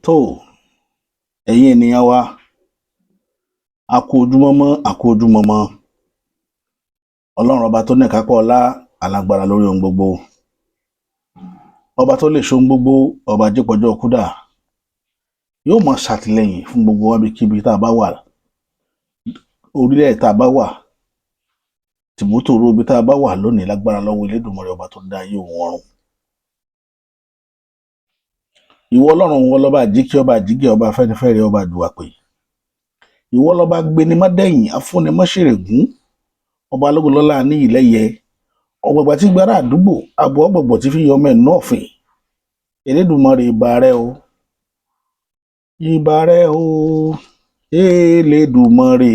Tó, ẹ̀yin ènìyàn wa, a kú ojúmọ́mọ́, a kú ojúmọmọ. Ọlọ́run ọba tó ní ìkápá ọlá, alágbára lórí ohun gbogbo, ọba tó lè ṣohun gbogbo, ọba jípọjọ́ kúdà, yóò máa ṣàtìlẹ́yìn fún gbogbo wa ibikíbi tá a bá wà, orílẹ̀ tá a bá wà, tìbútòrò ibi tá a bá wà lónìí, lágbára lọ́wọ́ Elédùmarè, ọba tó dá ayé òun ọ̀run. Ìwọ Ọlọ́run, ìwọ lọ́ba àjíkẹ́, ọba àjígẹ̀, ọba afẹ́nifẹ́re, ọba àdùwàpè. Ìwọ lọ́ba gbenimádẹ̀yìn, afúnimọ́ṣèrègún, ọba alógunlọ́lá níyì lẹ́yẹ, ọ̀gbàgbà tí gbára àdúgbò, àbọ̀ ọ̀gbọ̀gbọ̀ tí fi yọmọ ẹ̀ nú ọ̀fìn. Elédùmarè, ìbà rẹ o, ìbà rẹ o, Elédùmarè,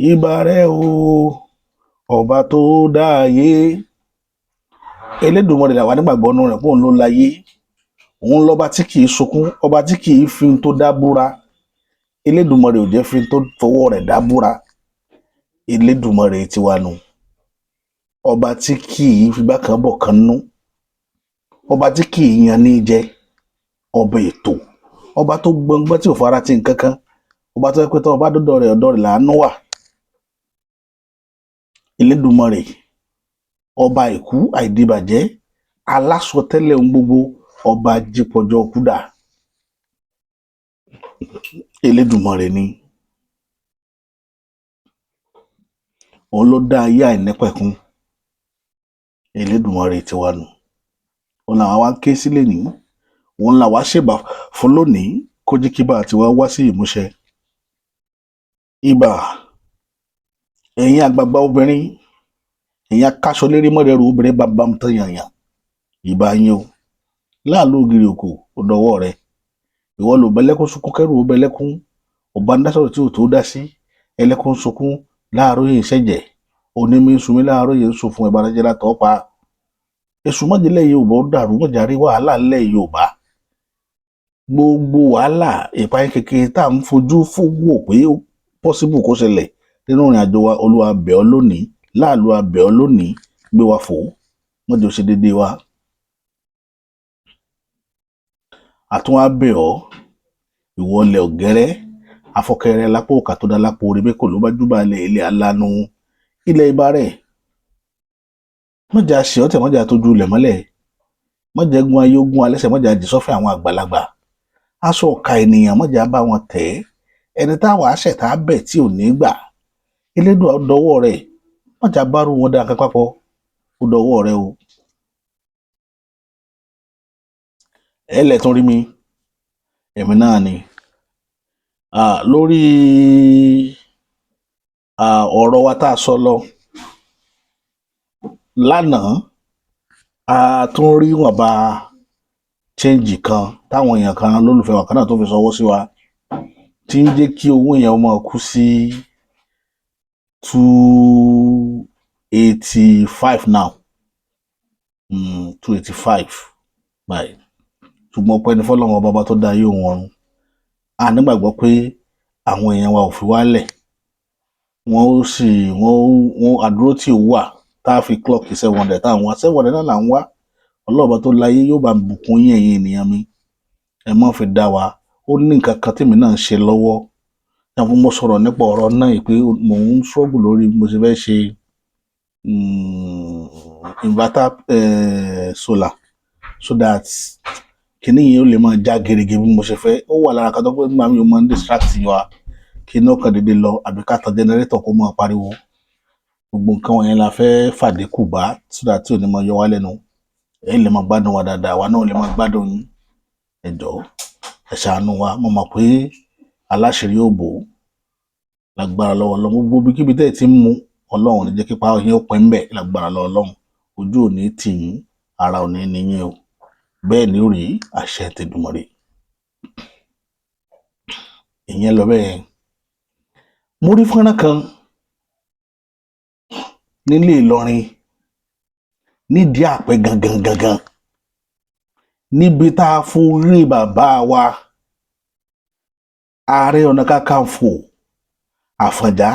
ìbà rẹ o, ọba tó dá ayé. Elédùmarè làwa nígbàgbọ́ nínú rẹ̀ pé òun ló láyé, òun lọ́ba tí kì í sunkún, ọba tí kì í fi tó dá búra. Elédùmarè ò jẹ́ fi tó fọwọ́ rẹ̀ dá búra. Elédùmarè tiwa nù, ọba tí kì í figbá kan bọ̀ kan nú, ọba tí kì í yan ní jẹ, ọba ètò, ọba tó gbọngbọ́n tí ò fara ti nǹkan kan, ọba tó yẹ pé tó ọba dọ́dọ̀ rẹ̀, ọ̀dọ̀ rẹ̀ làánú wà. Elédùmarè, ọba àìkú àìdíbàjẹ́, alásọtẹ́lẹ̀ ohun gbogbo, ọba jípọjọ́ kúdà, Elédùmarè ni. Òun ló dá ayé àìnípẹ̀kun. Elédùmarè tiwa nù. Òun làwa wá ń ké sí lénìí, òun làwa ṣèbà fún lónìí, kó jẹ́ kí bá tiwa wá sí ìmúṣẹ. Ìbà ẹ̀yin àgbààgbà obìnrin, ẹ̀yin akáṣọ lérí mọ́rẹ̀rù obìnrin bámbám tán yànyàn, ìbà yín o. Láàlú ògiri òkò, ó dọwọ́ rẹ. Ìwọ ló bẹlẹ́kún sunkún kẹ́rù ó bẹlẹ́kún, ọba ń dá sọ̀rọ̀ tí ò tó dá sí. Ẹlẹ́kún sunkún láàárọ̀ yìí, ṣẹ̀jẹ̀ onímí ń sunmí láàárọ̀ yìí, ń sun fún ìbànújẹ́ látọ̀ pa. Èṣù mọ́jẹ́lẹ̀ Yorùbá ó dàrú, mọ́jàrí wàhálà ńlẹ̀ Yorùbá. Gbogbo wàhálà ìpayín kékeré tá à ń fojú fowó pé ó possible kó ṣẹlẹ̀ nínú ìrìn àjò wa, Olúwa bẹ̀ ọ́ lónìí, láàlú a bẹ̀ ọ́ lónìí, gbé wa fò, mọ́jọ́ ṣe déédéé wa. Àtúnwá bẹ̀ ọ́, ìwọ ilẹ̀ ọ̀gẹ́rẹ́ afọkẹrẹ lápò òkà tó dá lápò orí bẹ́ẹ̀ kò ló bá júbà ilẹ̀, ilẹ̀ alánú, ilẹ̀ ibà rẹ̀. Mọ́jà ṣe ọ́tẹ̀, mọ́jà tójú ilẹ̀ mọ́lẹ̀, mọ́jà gun ayé ogun alẹ́sẹ̀, mọ́jà jì sọ́fẹ̀ àwọn àgbàlagbà, aṣọ ọ̀ka ènìyàn mọ́jà bá wọn tẹ̀ ẹ́, ẹni táwa ṣẹ̀ tá a bẹ̀ tí ò ní gbà. Elédùà, ó dọwọ́ rẹ̀, mọ́jà bárù wọn dá nǹkan papọ̀, ó dọwọ́ rẹ̀ o. Ẹ lẹ̀ tún rí mi, èmi náà ni lórí ọ̀rọ̀ wa tá a sọ lọ lánàá, a tún rí wọ̀nba change kan táwọn èèyàn kan lólùfẹ́ wa kan náà tó fi ṣọwọ́ sí wa, tí ń jẹ́ kí owó yẹn máa kú sí 285 now, 285 báyìí. Ṣùgbọ́n ọpẹ́ ní fọlọ́run ọba tó dá ayé òun ọ̀run. A nígbàgbọ́ pé àwọn èèyàn wa ò fi wálẹ̀, wọ́n ó sì wọ́n wọ́n àdúró tí ò wà tá a fi clock 700 tá à ń wá, 700 náà là ń wá. Ọlọ́ọ̀bá tó láyé yóò bá bùkún yín, ẹ̀yin ènìyàn mi. Ẹ má fi dá wa. Ó ní nǹkan kan tèmi náà ń ṣe lọ́wọ́. Ẹ̀fọn mo sọ̀rọ̀ nípa ọ̀rọ̀ náà yìí pé mò ń struggle lórí bí mo ṣe fẹ́ ṣe inverter solar, so that kíní yìí ó lè máa já gerege bí mo ṣe fẹ́. Ó wà lára kan tó pé nígbà míì ó máa ń distract wa, kí iná kan dédé lọ àbí ká tan generator kó máa pariwo. Gbogbo nǹkan wọ̀nyẹn la fẹ́ fàdínkù bá, so that tí ò ní máa yọ wá lẹ́nu. Ẹ lè máa gbádùn wa dáadáa, àwa náà lè máa gbádùn yín. Ẹ jọ̀ọ́, ẹ ṣàánú wa. Mo mọ̀ pé aláṣìírí ò bò ó lágbára lọ́wọ́ Ọlọ́run. Gbogbo ibikíbi tẹ́ ẹ ti ń mu, Ọlọ́run ò ní jẹ́ kí ipa yín ó pin ń bẹ̀ lágbára lọ́wọ́ Ọlọ́run. Ojú ò ní tì yín, ara ò ní ní yín o. Bẹ́ẹ̀ ni ó rí, àṣẹ tẹdùmọ̀rè. Ìyẹn lọ bẹ́ẹ̀. Mo rí fọ́nrán kan nílé Ìlọrin, nídìí àpẹ gangan gangan, níbi tá a forí bàbá wa Ààrẹ Ọ̀nà Kakanfò Àfọ̀njá,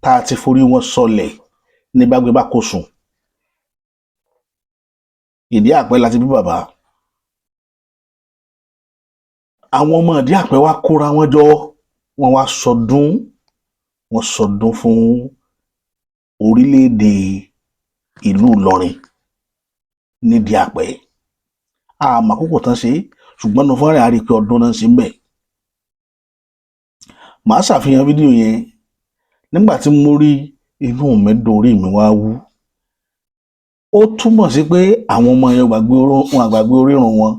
tá a ti forí wọn sọlẹ̀ ní bágbé bá kó sùn. Ìdí àpẹ láti bí bàbá. Àwọn ọmọ ìdí àpẹ wá kóra wọn jọ, wọ́n wá sọdún, wọ́n sọdún fún orílẹ̀-èdè ìlú Ìlọrin nídìí àpẹ. Àmọ́ àkókò tán ṣe, ṣùgbọ́n nu fọ́nrán a rí i pé ọdún náà ṣe ń bẹ̀. Màá ṣàfihàn fídíò yẹn. Nígbà tí mo rí, inú mi dùn, orí mi wá wú. Ó túmọ̀ sí pé àwọn ọmọ yẹn gbàgbé, wọn àgbàgbé orírun wọn.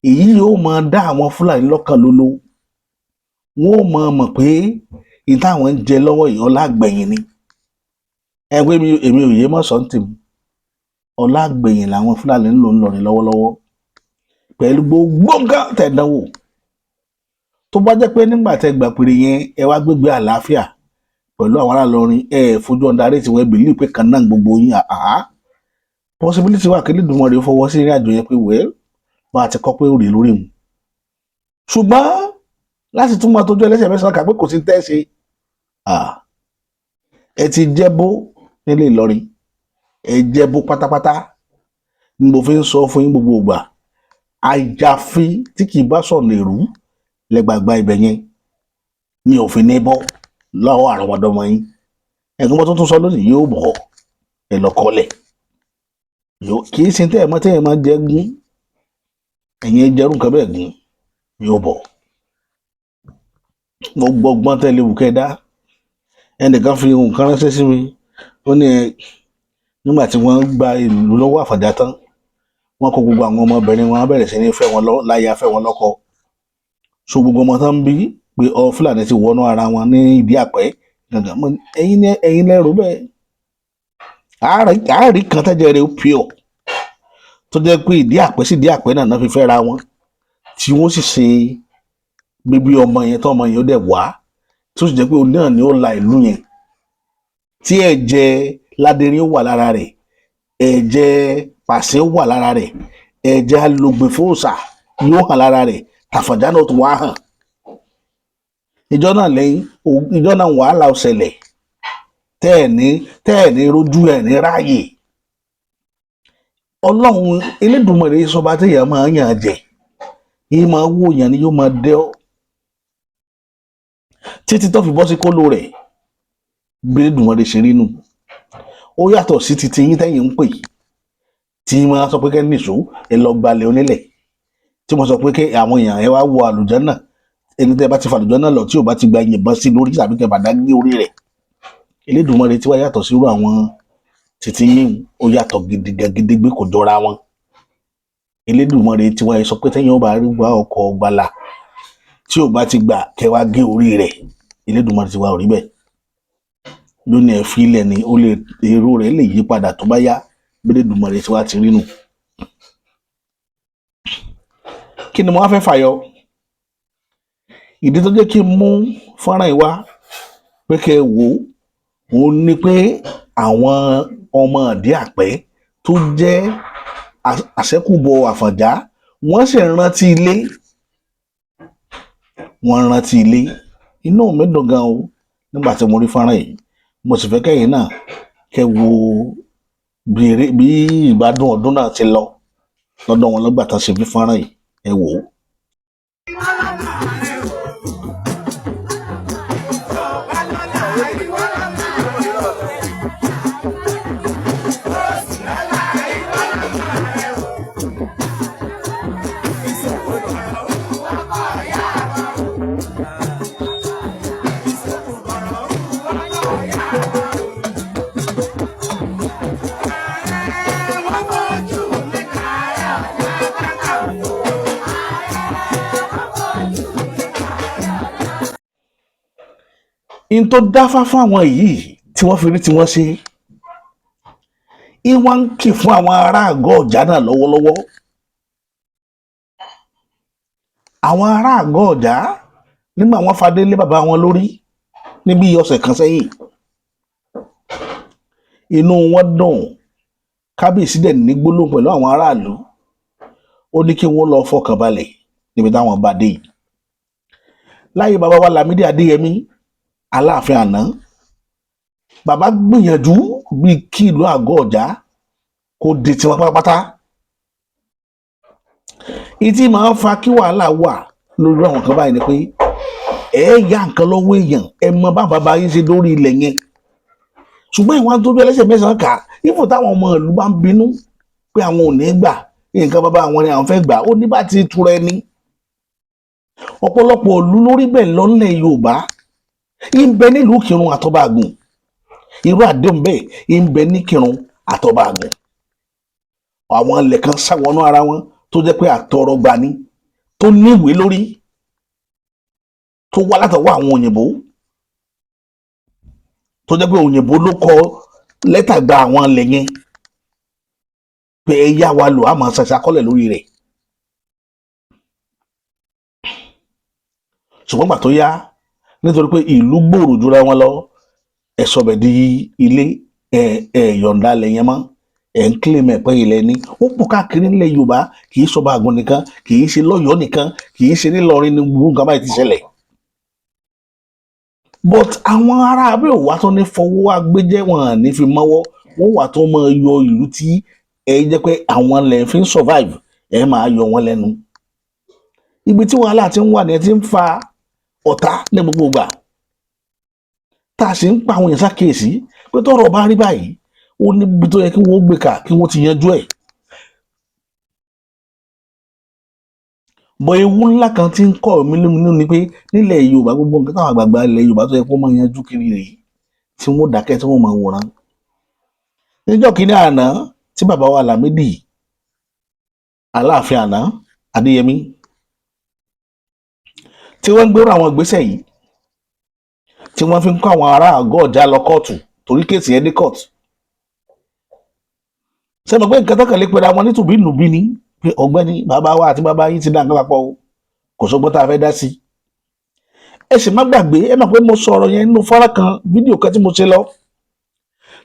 Èyí yóò máa dá àwọn Fúlàní lọ́kàn lóló. Wọn ò máa mọ̀ pé ìyí táwọn ń jẹ lọ́wọ́ yìí, ọlá àgbẹ̀yìn ni. Ẹ pé mi, èmi ò yé mọ̀ sọ́ǹtì mi. Ọlá àgbẹ̀yìn làwọn Fúlàní ń lò ńlọrin lọ́wọ́lọ́wọ́ pẹ̀lú gbogbo nǹkan tẹ̀ dánwò. Tó bá jẹ́ pé nígbà tẹ́ gbà pèrè yẹn, ẹ wá gbégbé àlàáfíà pẹ̀lú àwọn ará Ìlọrin, ẹ fojú ọ̀dà tí wọ́n believe pé kan náà gbogbo yín, àhá, possibility wà kí Elédùmarè fọwọ́ sí ìrìn àjò yẹn pé well, bá a ti kọ́ pé ó rí lórí mu. Ṣùgbọ́n láti tún máa tójú ẹlẹ́sẹ̀ mẹ́sàn-án kà pé kò sí tẹ́ ṣe, ẹ ti jẹ́bó nílé Ìlọrin, ẹ jẹ́bó pátápátá ni mo fi ń sọ fún yín gbogbo ìgbà. Àyàfi tí kì í bá sọ̀nà èrú lẹ́gbàgbà ibẹ̀ yẹn ní òfin ní bọ́ lọ́wọ́ àrọ́mọdọ́mọ yín. Ẹ̀gbọ́n tó tún sọ lónìí yóò bọ̀, ẹ lọ kọ́lẹ̀. Kì í ṣe tẹ́ ẹ̀ mọ́ tẹ́ ẹ̀ máa jẹ́ gún, ẹ̀yin ẹ jẹ́rú nǹkan bẹ́ẹ̀ gún, yóò bọ̀. Gbogbo ọgbọ́n tẹ́ lè wù kẹ́ ẹ dá. Ẹnìkan fi nǹkan ránṣẹ́ sí mi, ó ní ẹ nígbà tí wọ́n gba ìlú lọ́wọ́ Àfọ̀njá tán, wọ́n kó gbogbo àwọn ọmọbìnrin wọn, bẹ̀rẹ̀ sí ní fẹ́ wọn láya, fẹ́ wọn lọ́kọ. So gbogbo ọmọ tán ń bí pé ọ Fúlàní ti wọnú ara wọn ní ìdí àpẹ́ gangan. Mo ní, ẹ̀yin ní ẹ̀yin lẹ́rù bẹ́ẹ̀. Àárí kan tẹ́jẹ̀ rẹ̀ ó pure, tó jẹ́ pé ìdí àpẹ́ sí ìdí àpẹ́ náà náà fi fẹ́ ra wọn, tí wọ́n sì ṣe bíbí ọmọ yẹn, tó ọmọ yẹn ó dẹ̀ wá, tó sì jẹ́ pé òun náà ni ó la ìlú yẹn, tí ẹ̀jẹ̀ Ládẹrin ó wà lára rẹ̀, ẹ̀jẹ̀ Pàṣẹ ó wà lára rẹ̀, ẹ̀jẹ̀ alògbèfóòsà yóò hàn lára rẹ̀, tàfọ̀njá náà tún wá hàn. Ìjọ náà lẹ́yìn ìjọ náà, wàhálà ó ṣẹlẹ̀ tẹ́ ẹ̀ ní rójú ẹ̀ ní ráàyè. Ọlọ́run Elédùmarè sọba téèyàn máa ń yàn jẹ, yìí máa wò yàn ni yóò máa dẹ́ ọ́ títí tó fi bọ́ sí kóló rẹ̀. Bí Elédùmarè ṣe rí nù, ó yàtọ̀ sí ti tiyín tẹ́yìn ń pè, tí wọ́n sọ pé kẹ́ nìṣó ẹ lọ gbalẹ̀ onílẹ̀, tí wọ́n sọ pé kí àwọn èèyàn ẹ wá wo àlùjánnà. Ẹni tẹ́ bá ti fa àlùjánnà lọ, tí ò bá ti gba yìnbọn sí lórí tàbí kẹ́ bàdá gé orí rẹ̀. Elédùmarè tí wá yàtọ̀ sírú àwọn títí yín, ó yàtọ̀ gidigan gidigbe, kò jọra wọn. Elédùmarè tí wá sọ pé tẹ́yìn ó bá rí wá ọkọ̀ gbàlà, tí ò bá ti gbà, kẹ́ wá gé orí rẹ̀. Elédùmarè tí wá ò rí bẹ́ẹ̀ lónìí. Ẹ fi ilẹ̀ ni ó lè, èrò rẹ̀ lè yí padà tó bá yá. Bí Elédùmarè tí wá ti rí nù. Kí ni mo wá fẹ́ fàyọ? Ìdí tó jẹ́ kí n mú fọ́nrán yìí wá pé kẹ́ ẹ wò ó, òun ni pé àwọn ọmọ ìdí àpẹ́ tó jẹ́ àṣẹ́kùbọ̀ Àfọ̀njá, wọ́n sì rántí ilé, wọ́n rántí ilé. Inú mi dùn gan o nígbà tí mo rí fọ́nrán yìí. Mo sì fẹ́ kẹ́yìn náà kẹ́ wo bí eré, bí ìgbádùn ọdún náà ti lọ lọ́dọ̀ wọn lọ́gbà tán ṣe fi fọ́nrán yìí. Ẹ wò ó. In tó dáfá fún àwọn yìí tí wọ́n fi rí tí wọ́n ṣe, ìwọ́n ń kì fún àwọn ará àgọ́ ọ̀já náà lọ́wọ́lọ́wọ́. Àwọn ará àgọ́ ọ̀já, nígbà wọ́n fadé lé bàbá wọn lórí níbi ọ̀sẹ̀ kan sẹ́yìn, inú wọn dùn. Kábíyèsí dẹ̀ ní gbólóhùn pẹ̀lú àwọn aráàlú, ó ní kí wọ́n lọ fọkàn balẹ̀ níbi táwọn bá dé yìí. Láyé bàbá wa Lámídì Adéyẹmí, Aláàfin àná, bàbá gbìyànjú bíi kí ìlú àgọ́ ọ̀já kó di tiwọn pátápátá. Ìtì máa ń fa kí wàhálà wà. Lórí àwọn kan báyìí ni pé ẹ yá nǹkan lọ́wọ́ èèyàn, ẹ mọ bá bàbá yín ṣe lórí ilẹ̀ yẹn, ṣùgbọ́n ìwọ̀n tó bí ẹlẹ́sẹ̀ mẹ́sàn-án kà ifò táwọn ọmọ ìlú bá ń bínú pé àwọn ò ní gbà, nǹkan bàbá àwọn ni àwọn fẹ́ gbà, ó ní bá ti tura ẹni. Ọ̀pọ̀lọpọ̀ ìlú lórí bẹ́ẹ̀ lọ́lẹ̀ Yorùbá ń bẹ nílùú Kírun àtọ́bàgùn. Irú àdéhùn bẹ́ẹ̀ ń bẹ ní Kírun àtọ́bàgùn. Àwọn ilẹ̀ kan sáwọnú ara wọn tó jẹ́ pé àtọrọgbà ni, tó níwèé lórí, tó wá látọwọ́ àwọn òyìnbó, tó jẹ́ pé òyìnbó ló kọ lẹ́tà gba àwọn ilẹ̀ yẹn pé ẹ yá wa lò, á máa ṣàṣàkọlẹ̀ lórí rẹ̀. Ṣùgbọ́n gbà tó yá, nítorí pé ìlú gbòòrò jura wọn lọ, ẹ sọbẹ̀ di ilé, ẹ ẹ yọ̀ǹda ilẹ̀ yẹn mọ́, ẹ̀ ń kílèmù ẹ̀ pé ilẹ̀ ni. Ó pọ̀ káàkiri nílẹ̀ Yorùbá, kì í sọba àgùn nìkan, kì í ṣe lọ́yọ̀ọ́ nìkan, kì í ṣe nílọrin ní gbogbo nǹkan báyìí ti ṣẹlẹ̀. But àwọn ará abẹ́ òwá tó ní fọwọ́ agbéjẹ́ wọn ní fi mọ́wọ́, wọ́n wà tó máa yọ ìlú tí ẹ jẹ́ pé àwọn lẹ̀ fi ń survive, ẹ máa yọ wọn lẹ́nu. Ibi tí wàhálà ti ń wà ní ẹ ti ń fa ọ̀tá ní gbogbo ìgbà tá a sì ń pa àwọn èèyàn ṣàkíyèsí pé tọ́rọ̀ bá rí báyìí, ó níbi tó yẹ kí wọ́n gbé kà kí wọ́n ti yanjú ẹ̀. Bọ̀ ewu ńlá kan tí ń kọ́ mi lóminú ni pé nílẹ̀ Yorùbá, gbogbo nǹkan táwọn àgbààgbà ilẹ̀ Yorùbá tó yẹ kó máa yanjú kiri rèé tí wọ́n dákẹ́, tí wọ́n máa wòran. Níjọ́ kínní àná tí bàbá wa Lámídì Aláàfin àná Adéyẹmí tí wọ́n ń gbérò àwọn ìgbésẹ̀ yìí, tí wọ́n fi ń kó àwọn ará àgọ́ ọ̀já lọ kóòtù torí case yẹn dé kóòtù, ṣé mo pé nǹkan tọkàn lè pera wọn nítùbí nùbí ni pé ọ̀gbẹ́ni, bàbá wa àti bàbá yín ti dá nǹkan papọ̀ o, kò sọgbọ́n tá a fẹ́ dá sí. Ẹ sì má gbàgbé, ẹ mọ̀ pé mo sọ ọ̀rọ̀ yẹn nínú fọ́nrán kan, fídíò kan tí mo ṣe lọ,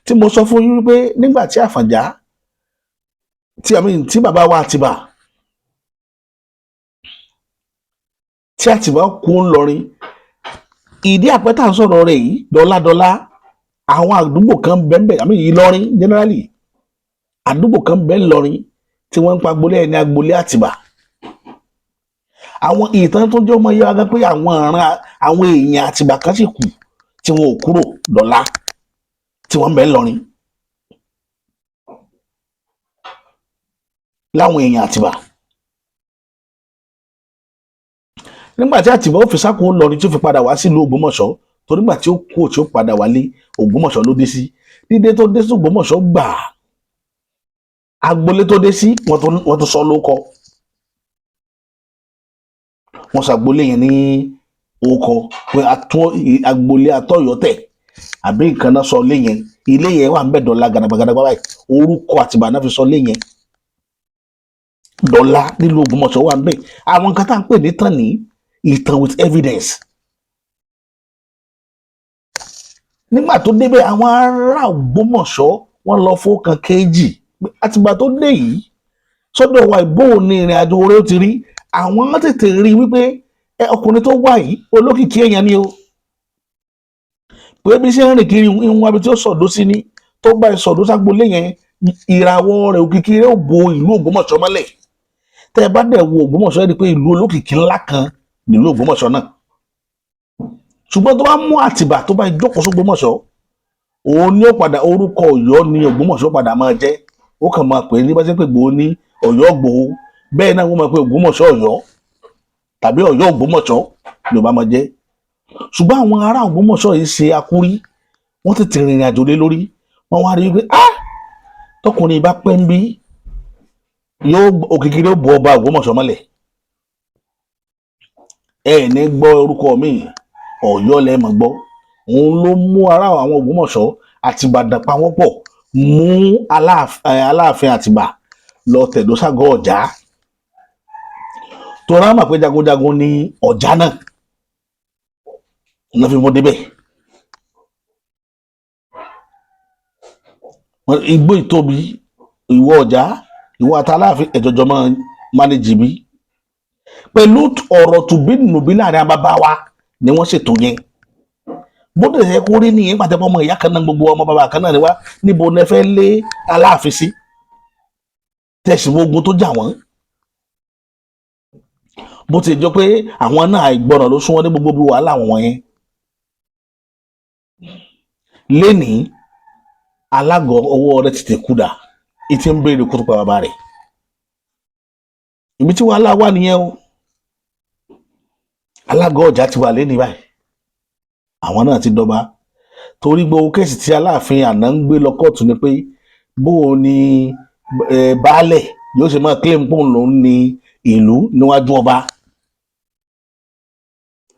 tí mo sọ fún yín wípé nígbà tí Àfọ̀njá tí àmì tí bàbá wa Àtìbà tí Àtìbà kú ńlọrin, ìdí àpẹta ń sọ̀rọ̀ rẹ̀ yìí dọ́ládọ́lá, àwọn àdúgbò kan bẹ́ẹ̀ àmì Ìlọrin generally, àdúgbò kan bẹ́ẹ̀ ńlọrin tí wọ́n ń pa agboolé ẹni agboolé Àtìbà. Àwọn ìtàn tó jẹ́ ọmọ yẹn wá gan pé àwọn ìran àwọn èèyàn Àtìbà kan sì kù tí wọn ò kúrò dọ́là tí wọ́n ń bẹ ńlọrin láwọn èèyàn Àtìbà. Nígbà tí Àtìbà ó fi sáko ńlọrin tí ó fi padà wá sílùú Ògbómọ̀ṣọ́, torí nígbà tí ó kú tí ó padà wálé, Ògbómọ̀ṣọ́ ló dé sí. Dídé tó dé sí Ògbómọ̀ṣọ́ gbà, agboolé tó dé sí wọ́n tó sọ lóko, wọ́n ṣàgboolé yẹn ní orúkọ pé agboolé atọ́yọ́tẹ̀ àbí nǹkan náà sọ ilé yẹn. Ilé yẹn wà ń bẹ̀ dọ́là gàdàgbàgàdàgbà báyìí. Orúkọ Àtìbà náà fi sọ ilé yẹn dọ́là nílùú Ògbómọ̀ṣọ́ wà ń bẹ̀. Àwọn nǹkan tá à ń pè ní tàn ní ìtàn with evidence. Nígbà tó débẹ̀, àwọn ará Ògbómọ̀ṣọ́ wọ́n lọ fọ́kàn kéjì Àtìgbà tó dé yìí sọ́dọ̀ wa, ìbò ní ìrìn àjò oore ó ti rí. Àwọn tètè rí wípé ọkùnrin tó wà yìí, olókìkí èèyàn ni o, pé bí ṣe ń rìn kiri ìwọ̀n ibi tí ó sọ̀dọ̀ sí ni tó bá sọ̀dọ̀ ságbólé yẹn, ìràwọ̀ rẹ̀, òkìkí rẹ̀ ò bo ìlú Ògbómọ̀ṣọ́ mọ́lẹ̀. Tẹ́ ẹ bá dẹ̀ wo Ògbómọ̀ṣọ́, ẹ rí i pé ìlú olókìkí ńlá kan nílùú Ògbómọ̀ṣọ́ náà. Ṣùgbọ́n tó bá mú Àtìbà tó bá jókòó sógbómọ̀ṣọ́, òun ni ó padà orúkọ Ọ̀yọ́ ni Ògbómọ̀ṣọ́ padà máa jẹ́. Ó kàn máa pè é ní bá ṣe ń pè Ìgbòho ní Ọ̀yọ́ Ìgbòho, bẹ́ẹ̀ náà wọ́n máa pe Ògbómọ̀ṣọ́ Ọ̀yọ́ tàbí Ọ̀yọ́ Ògbómọ̀ṣọ́ ni ó bá máa jẹ́. Ṣùgbọ́n àwọn ará Ògbómọ̀ṣọ́ yìí ṣe akúrí, wọ́n tètè rìnrìn àjò lé lórí. Wọ́n wá rí i pé ah, tọkùnrin bá pẹ́ ń bí, yóò òkìkí yóò bu ọba Ògbómọ̀ṣọ́ mọ́lẹ̀. Ẹ ní gbọ́ orúkọ mi, Ọ̀yọ́ lẹ mọ̀ gbọ́. Òun ló mú ará àwọn Ògbómọ̀ṣọ́ àti Ìbàdàn pa wọ́n pọ̀ mú Aláàfin Àtìbà lọ tẹ̀dó ságọ́ Ọ̀já, tó rán mà pé jagunjagun ní Ọ̀já náà lọ́ fi mú débẹ̀. Igbó ìtóbi, ìwọ Ọ̀já, ìwọ àtàláàfin ẹ̀jọ̀jọ̀ máa mánéjì bí pẹ̀lú ọ̀rọ̀ tùbí nùbí láàrin bàbá wa ni wọ́n ṣètò yẹn. Bó dẹ̀ yẹ kó rí nìyẹn, pàtẹ́pọ̀ ọmọ ìyá kan náà, gbogbo ọmọ bàbá kan náà ni wá. Níbo ni ẹ fẹ́ lé Aláàfin sí tẹ̀sí ogun tó jà wọ́n? Bó ti jọ pé àwọn náà, àìgbọràn ló sún wọn ní gbogbo bí wàhálà àwọn wọ̀nyẹn. Lénìí, alágọ̀ ọwọ́ rẹ̀ tètè kúdà, ìtì ń béèrè kó tó pa bàbá rẹ̀. Ibi tí wàhálà wà nìyẹn o. Alágọ̀ ọjà ti wà lénìí báyìí, àwọn náà ti dọba, torí gbogbo case tí Aláàfin àná ń gbé lọ kóòtù ni pé bó o ní baálẹ̀ yóò ṣe máa claim pòun lòún ní ìlú níwájú ọba.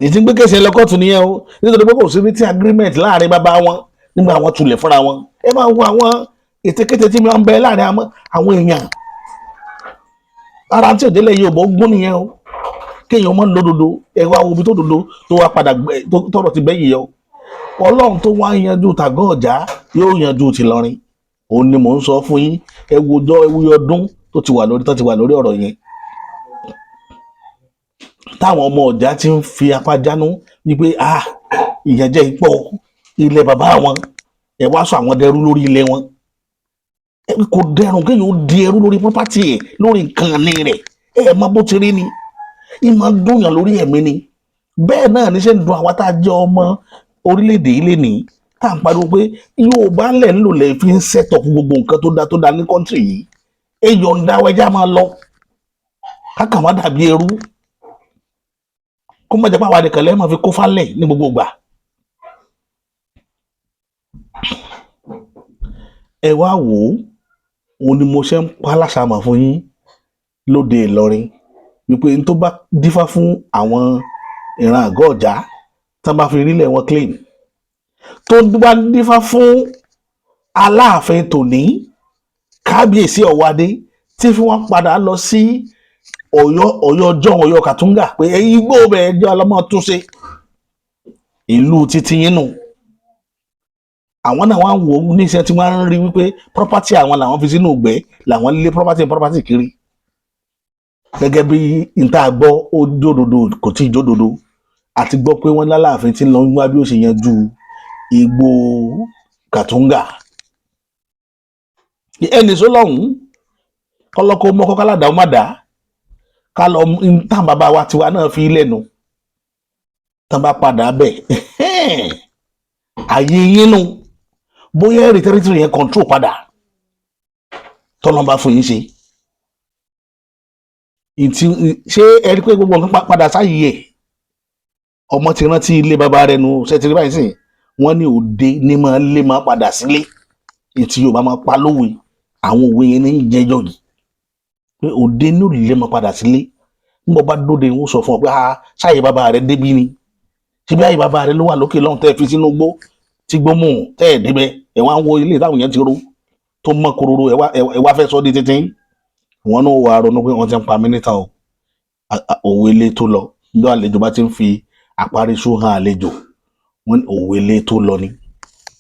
Ìtí ń gbé case lọ kóòtù nìyẹn o, nítorí pé kò sí written agreement láàrin bàbá wọn nígbà wọn tulẹ̀ fúnra wọn. Ẹ máa wo àwọn ètekéte tí wọ́n ń bẹ láàrin àwọn èèyàn. Ara tí òdélé yìí ò bọ́ gún nìyẹn o. Kéèyàn mọ́ lódodo, ẹ wá wo ibi tó dodo tó wá padà tọrọ ti bẹ́yìn yọ. Ọlọ́run tó wá yanjú tàgọ́ ọ̀já yóò yanjú tìlọrin. Òun ni mò ń sọ fún yín. Ẹ wojọ́, ẹ wúyọ ọdún tó ti wà lórí, tó ti wà lórí ọ̀rọ̀ yẹn, táwọn ọmọ ọ̀já ti ń fi apá jánú wípé, ah, ìyànjẹ ipò ilẹ̀ bàbá wọn, ẹ wá sọ àwọn dẹrú lórí ilẹ̀ wọn. Kò dẹrùn kéèyàn ó di ẹrú lórí property ẹ, lórí nǹkan ní rẹ̀. Ẹ mọ bó ti rí ni, ìmọ̀ dùnyàn lórí ẹ̀mí ni. Bẹ́ẹ̀ náà ní ṣe ń dùn àwa tá a jẹ́ ọmọ orílẹ̀-èdè yìí lénìí, tá à ń pariwo pé Yorùbá lẹ̀ ń lò lẹ̀ fi ń set up gbogbo nǹkan tó dáa tó dáa ní country yìí. Ẹ yọ̀ǹda wa, ẹja máa lọ, káka má dàbí ẹrú, kó má jẹ́ pé àwa nìkan lẹ́ẹ̀ máa fi kó falẹ̀ ní gbogbo ìgbà. Ẹ wá wò ó, òun ni mo ṣe ń pa láṣàmọ̀ fún yín lóde Ìlọrin wípé n tó bá dífá fún àwọn ìran àgọ́ ọ̀já tí wọ́n bá fi rílẹ̀ wọn claim, tó bá dífá fún Aláàfin tòní, Kábíyèsí Ọ̀wádé, tí fi wọ́n padà lọ sí Ọ̀yọ́, Ọ̀yọ́ jọ̀hún, Ọ̀yọ́ Kàtúngà, pé igbó bẹ́ẹ̀ jẹ́ ọlọ́mọ túnṣe ìlú títí yín nù. Àwọn náà wọ́n á wò ó níṣẹ́ tí wọ́n á ń rí wípé property àwọn làwọn fi sínú ìgbẹ́, làwọn lé property property kiri. Gẹ́gẹ́ bí n tá a gbọ́, ó jódodo, kò tí ì jódodo. Àti gbọ́ pé wọ́n lálàáfin tí ń lọ wá bí ó ṣe yanjú igbó Kàtúngà. Ẹnì sọ lọ́hùn-ún, kọ́lọ́kọ́ mọ́kọ́ káládàá ó má dá ká lọ tán. Bàbá wa tiwa náà fi lẹ́nu tán bá padà bẹ̀ àyè yín nù, bóyá ẹ̀rì territory yẹn control padà, tọ́lọ́n bá fún yín ṣe. Ìtì ṣé ẹ rí pé gbogbo nǹkan padà sáyé ẹ̀? Ọmọ ti rántí ilé bàbá rẹ̀ nu ṣe ti rí báyìí sìn. Wọ́n ní òde ní máa lé máa padà sílé. Ìtì Yorùbá máa pa lówe, àwọn òwe yẹn ní jẹjọ yìí pé òde ní òlè máa padà sílé. Nígbà bá dóde, wọ́n sọ fún ọ pé, ah, sáyé bàbá rẹ̀ débí ni? Síbi àyè bàbá rẹ̀ ló wà lókè lọ́hùn tẹ́ ẹ fi sínú gbó tí gbó mú tẹ́ ẹ débẹ̀. Ẹ wá ń wo ilé táwọn yẹn ti ró tó mọ́ kororo, ẹ wá fẹ́ sọ di títí. Wọn náà wà ronú pé wọ́n ti ń pa mí níta o. Òwe ilé tó lọ ní àlejò bá ti ń fi àparísú hàn àlejò wọn ní òwe ilé tó lọ ni.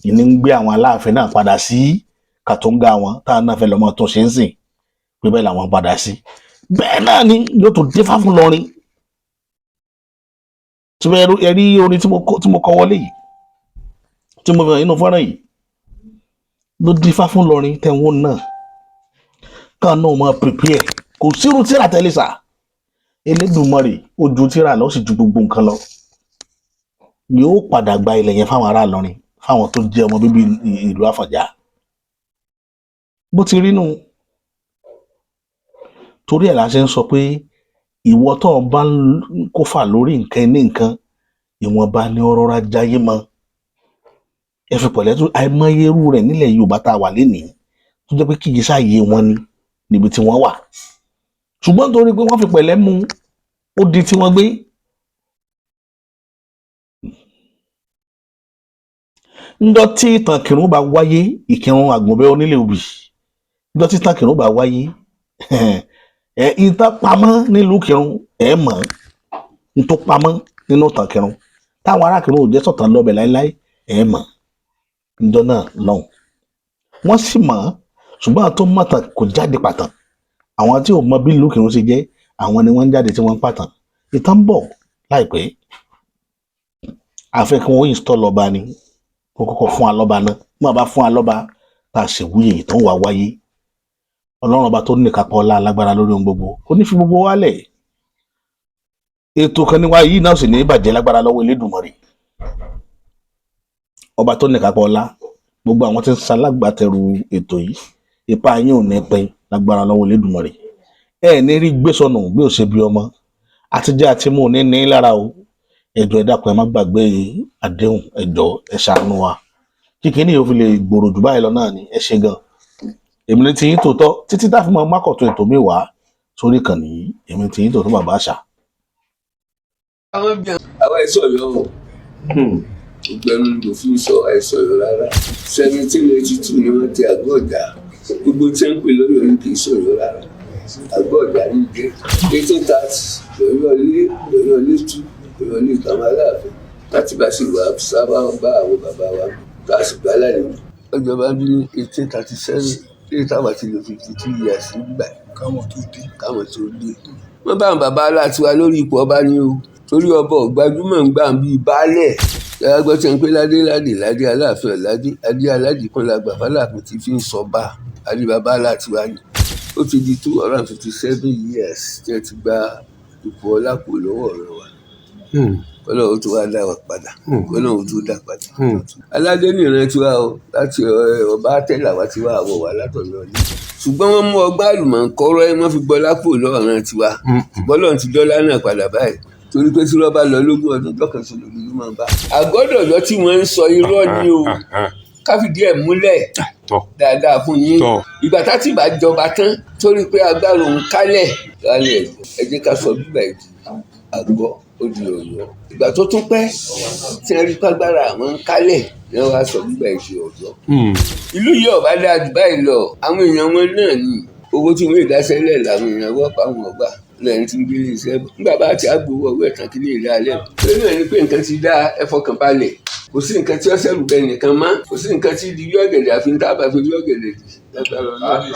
Ìní ń gbé àwọn Aláàfin náà padà sí Kàtúngà wọn, táwọn náà fẹ́ lọ́mọ tó ṣe ń sìn pé bẹ́ẹ̀ làwọn padà sí. Bẹ́ẹ̀ náà ni yóò tó dífá fún lọrin tí mo ẹ rí orin tí mo kọ wọlé yìí, tí mo fi hàn nínú fọ́nrán yìí, ló dífá fún lọrin tẹ̀wọ́n náà káà náà máa prepare. Kò sírú tíra tẹ́lẹ̀ sà. Elédùmarè ó ju tíra lọ, ó sì ju gbogbo nǹkan lọ. Yóò padà gba ilẹ̀ yẹn fáwọn ará Ìlọrin, fáwọn tó jẹ́ ọmọ bíbí ìlú Àfọ̀njá. Bó ti rí nù, torí ẹ̀ la ṣe ń sọ pé ìwọ tó o bá ń kófà lórí nǹkan ní nǹkan, ìwọ̀nba ni ọ̀rọ̀ ra jayé mọ́. Ẹ fi pẹ̀lẹ́ tó. Àìmọye irú rẹ̀ nílẹ̀ Yorùbá tá a wà lénìí tó jẹ́ pé kìí ṣàyè wọn ni níbi tí wọ́n wà, ṣùgbọ́n torí pé wọ́n fi pẹ̀lẹ́ mú, ó di tí wọ́n gbé. Ńjọ́ tí ìtàn Kìrun bá wáyé, Ìkìrun Àgùnbẹ́ onílé obì, ńjọ́ tí ìtàn Kìrun bá wáyé, ẹ ìtàn pamọ́ nílùú Kìrun, ẹ mọ̀ ń tó pamọ́ nínú ìtàn Kìrun táwọn ará Kìrun ò jẹ́ sọ̀tàn lọ́bẹ̀ láéláé. Ẹ mọ̀ ńjọ́ náà lọ́hùn, wọ́n sì mọ̀, ṣùgbọ́n àwọn tó mọ̀tàn kò jáde pàtàn. Àwọn tí ò mọ bí ìlú Kìrun ṣe jẹ́, àwọn ni wọ́n ń jáde tí wọ́n ń pàtàn. Ìtàn ń bọ̀ láìpẹ́. Àfẹ́ kí wọ́n install ọba ni, kó kọ́kọ́ fún alọ́ba náà. Bí wọ́n bá fún alọ́ba tá a ṣèwúyè, ìtàn wà wáyé. Ọlọ́run ọba tó ní ìkápá ọlá, alágbára lórí ohun gbogbo, kò ní fi gbogbo wálẹ̀. Ètò kan níwá yìí náà sì ní ìbàjẹ́ lágbára lọ́wọ́ Elédùmarè, ọba tó ní kápá ọlá. Gbogbo àwọn tí ń ṣalágbàtẹrù ètò yìí, ipa yín ò ní pin lágbára lọ́wọ́ Elédùmarè. Ẹ ní rí gbé sọnù bí ó ṣe bí ọmọ àtijọ́ àti mú ní ní lára o. Ẹ jọ̀ọ́, ẹ dákun, ẹ má gbàgbé àdéhùn. Ẹ jọ̀ọ́, ẹ ṣàánú wa kíkiní yóò fi lè gbòòrò jù báyìí lọ náà ni. Ẹ ṣe gan. Èmi ní tiyín tòótọ́ títí tá a fi mọ mákọ̀tún ètò mi wá sórí ìkànnì yìí. Èmi tiyín tòótọ́, bàbá àṣà. Àwa ẹ̀ sọ̀yọ́ o, ìgbẹ́nu ló fi ń sọ àìsàn yọ rárá. 1782 ni wọ́n ti àgọ́ ọ̀dà. Gbogbo tí wọ́n ń pè lọ́yọ̀ ní kì í sọ̀yọ́ rárá, àgọ́ ọ̀dà ní jẹ́. 1830, lọ́yọ̀ lé, lọ́yọ̀ lé tú, lọ́yọ̀ lé tàwọn aláàfin láti bá sì wà sábà bá àwọn bàbá wa tá a sì gbá lálejò. Ọjọba bí ní 1837 tí táwa ti lò 52 years nígbà káwọn tó dé. Káwọn tó dé, wọ́n bá àwọn bàbá aláàtiwa lórí ipò ọba ní o, torí ọba ọ̀gbájúmọ̀ ń gbà bíi baálẹ̀. Yàrá gbọ́ tí wọ́n ń pè ládé ládé ládé, aláàfin ọ̀ládé, adé aládìkún la gbà fáláàfin tí fi ń sọba. Adé bàbá aláàtiwa ni ó ti di 257 years tí wọ́n ti gba ipò ọlá kù lọ́wọ́ ọ̀rọ̀ wa, kọ́lọ́run tó wá dá wa padà, kọ́lọ́run tó dá padà. Aládé ní ìran tiwa o, láti ọba tẹ́lẹ̀ àwa tiwa àwọ̀ wà látọ̀yọ́ ni, ṣùgbọ́n wọ́n mú ọgbà àlùmọ̀ǹkọ́rọ́ ẹ, wọ́n fi gbọ́lá kúrò lọ́wọ́ ìran tiwa. Ṣùgbọ́n Ọlọ́run ti dọ́lá náà padà báyìí, torí pé tí wọ́n bá lọ lógún ọdún dọ́kàn sọ lòdì ló máa ń bá. Àgọ́dọ̀dọ̀ tí wọ́n ń sọ, irọ́ ni o. Káfíńdí ẹ̀ múlẹ̀ dáadáa fún yín. Ìgbà tá tí bá jọba tán, torí pé agbára òun kálẹ̀ lálẹ́, ẹ jẹ́ ká sọ bíbà ìdí àgọ́ ó di Ọ̀yọ́. Ìgbà tó tún pẹ́ tí wọ́n rí pàgbára àwọn ń kálẹ̀ ni wọ́n wá sọ bíbà ìdí Ọ̀yọ́. Ìlú yìí ọ̀bá dáa jù báyìí lọ, àwọn èèyàn wọn náà ní owó tí wọ́n ìdásẹ́lẹ̀ làwọn èèyàn wọ́pọ̀ àwọn ọgbà lẹ́yìn tí ń gbé iṣẹ́ bọ̀. Nígbà bá ti àgbowó ọwọ́ ẹ̀tàn kí ní ìlú alẹ́ lórí náà ni pé nǹkan ti dá, ẹ fọkàn balẹ̀. Kò sí nǹkan tí ó ṣẹ̀rù bẹ́ẹ̀ nìkan mọ́, kò sí nǹkan tí di yọ̀gẹ̀dẹ̀ àfi ń tábà fi yọ̀gẹ̀dẹ̀ dì lágbára Ọlọ́run.